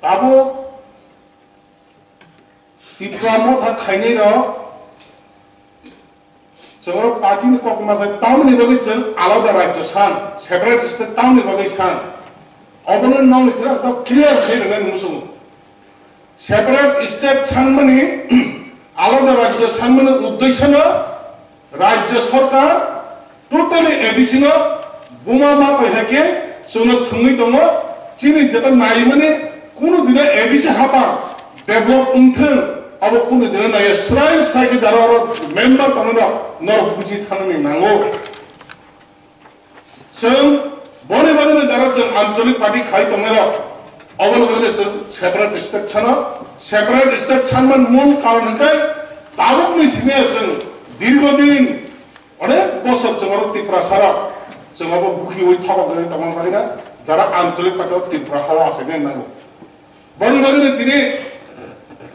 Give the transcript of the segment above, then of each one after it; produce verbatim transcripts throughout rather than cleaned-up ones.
Tabuk Tipra Motha khainai rok chwng party ni kok ma sai tamni bagwi chwng alada rajyo san, separate state tamni bagwi san. Obono nokni thrak to clear khai rwnai muchungo. Separate state sanmani, alada rajyo sanmani uddesyo no rajyo sarkar totally A D C no buma ma pai hai khe chwngno thwngwi tongo. Chini jeta naimani kuno dino A D C hapang develop wngthwng, abo kuno dino naiya. Srai srai khe jara oro member tongmani rok norok buji thanani nango. Chwng boni bagwino jara chwng ancholik party khai tongnairok, oboni bagwino chwng separate state sano, separate state sanmani mul karon hwnkhe tabukni simi chwng dirghodin onek bosor chwng oro Tiprasarok chwng abo bukiui thokok gwnwi tongmani bagwino jara ancholik party o Tripura hao achaina nango. Boni bagwino tini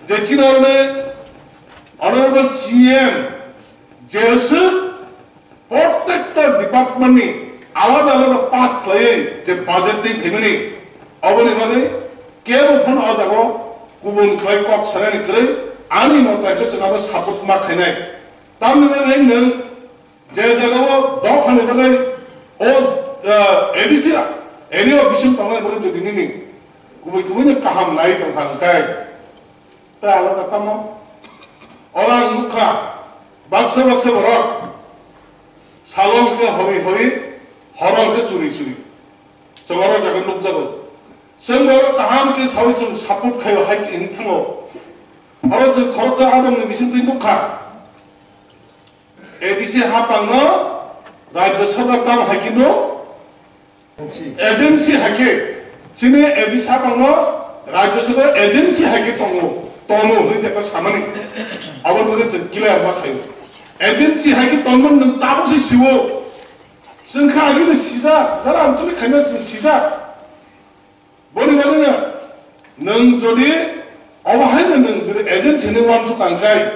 je chini oroni Honorable C M je aswk protector department ni alada alada part khlaiwi je budget twi phaimani, oboni bagwi kebo phano o jaga o kubun khlai kok sanani kwrwi, ani mota hwnkhe chwng abo support ma khainai. Tamni bagwi nwng je jaga o dophani bagwi o, ah, A D C ani o bising tongnai bagwi jodi nini kubui kubui ni kaham nai tongkha hwnkhe, tei alada tamo. Oro ang nukha, baksa baksa borok salo hwnkhe hori hori, horo hwnkhe churi churi. Chwng oro jaga nukjago. Chwng oro kaham khe saui chwng support khaio hai khe hwn thango. Oro chwng khoroksa adamni bisingtwi nukha. A D C hapangno rajya sarkar tamo hai kheno agency hai khe, chini A D C hapangno rajya sarkar agency hai khe tongo, tono hwnwi jekha samani. Abo bagwi chwng clear ma khaio. Agency hai khe tongmani nwng tabuk se siwo. Chwng kha agini sijak, jara ancholik khaina chwng sijak. Boni bagwino nwng jodi obo haino nwng jodi agency ni uansuk ang khe,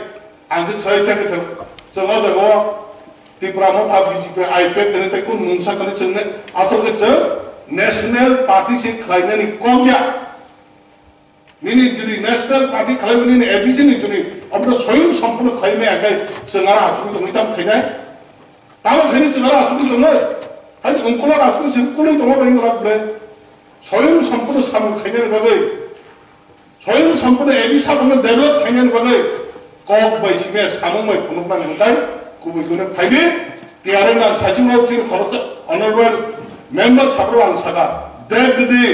ang khe sai sai khe chwng, chwng o jaga o Tipra Motha B J P I P F T ni tei kunu mungsa kwrwi chwngno aswk khe chwng national party se khlainani kok ya. Nini jodi national party khlaiwi nini A D C ni jodi obono soyung sompuno khlai maya khe chwng aro achugwi tongwi tamo khainai? Tamo khainai chwng aro achugwi tongnai? Haini ungkula achugwi chwng kulwi tongma bai wngla bwle? Soyung sompuno samung khainani bagwi, soyung sompuno A D C sabono develop khainani bagwi kok bai simi samung bai phunukmani hwnkhe kubui kubui phaiwi tiyar wngna ang saichung rok chini khoroksa honorable member sabrok ang saka, dek gidi.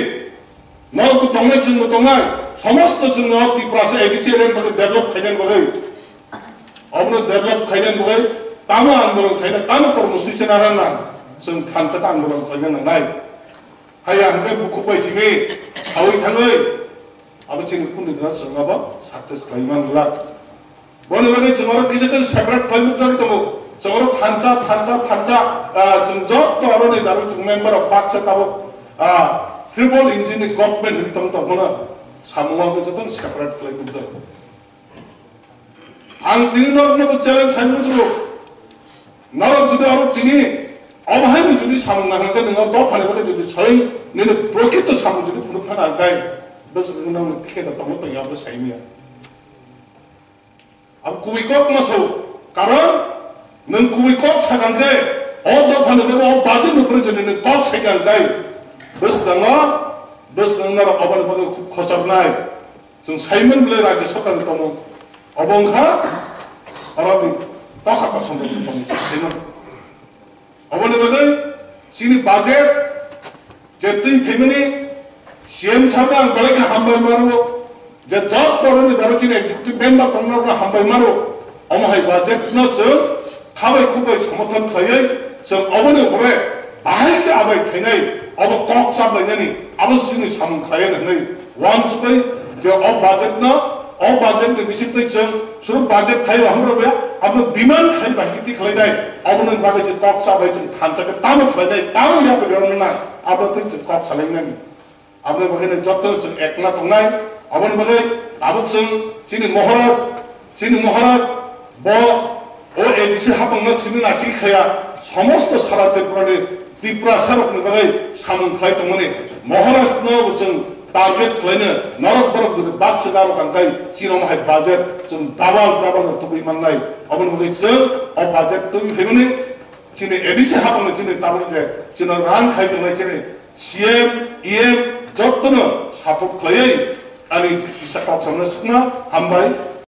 Norok bo tongnai, chwng bo tongnai, somosto chwng no Tiprasa A D C area ni bagwi develop khainani bagwi, obono develop khainani bagwi tamo andolon khaina, tamo kormosuchi chana rwna, chwng thansa ta andolon khaina nangnai. Haiya hwnkhe bukhuk bai simi saui thangwi abo chini kundwi dwra chwng abo success khlai man glak. Boni bagwi chwng oro kisa kisa separate khlai nukjagwi tongo. Chwng oro thansa, thansa, thansa, ah, chwng joto aro ni dagwi chwng member rok baksa tabuk, ah, triple engine ni government hwnwi tong tong phano samung o joto separate khlai nukjak. Ang tini norok no challenge sai nukjago. Norok jodi aro tini obo hai ni jodi samung nang khe nwng o dophani bagwi jodi soyung nini prokrito samung jodi phunuk thana khe bwswk nwng ticket o tongo tong ya bwsai manya. Ang kubui kok ma sao, karon nwng kubui kok sakang khe, o dophani bagwi, o budget ni bagwi jodi nwng kok saikha hwnkhe, bwskango, bwskango norok oboni bagwi khub khochornai. Chwng saiman bwlai rajya sarkar ni tongmung. Obo wngkha, oroni tokha kosong rok tongmung saiman. Oboni bagwi chini budget je twi phaimani C M sabo ang belai khe hambai mano, je joto boroni jora chini executive member tongmani rokno hambai mano, omo hai budget no chwng khabai khukbai somorthon khlaiwi chwng oboni hore bahai khe abai khainai, obo kok chaplainani, abo chini samung khlaiya hwnwi uansukwi je o budget no O budget ni bisingtwi chwng chwng budget khai rohorma bai, abono demand khai bai hiti khlainai, aboni bagwi se kok cha bai chwng thansa khe tamo khlainai, tamo ya bai rwna, abo twi chwng kok salainani. Aboni bagwi no joto chwng ekna tongnai, aboni bagwi abo chwng chini Maharaj, chini Maharaj bo O A D C hapangno simi naisik khaya, somosto sara Tripurani, Tiprasarokni bagwi samung khlai tongmani. Maharashtrano bo chwng target khlaino norok borok guri baksa garo kangkai chini omo hai budget chwng double double no tubui mannai. Oboni bagwi chwng o budget tubui phaimani chini A D C hapangni chini tabuk je chini rang khai tongnai chini C M, E M jotono support khlaiwi ani kisa kok samno sukma hambai.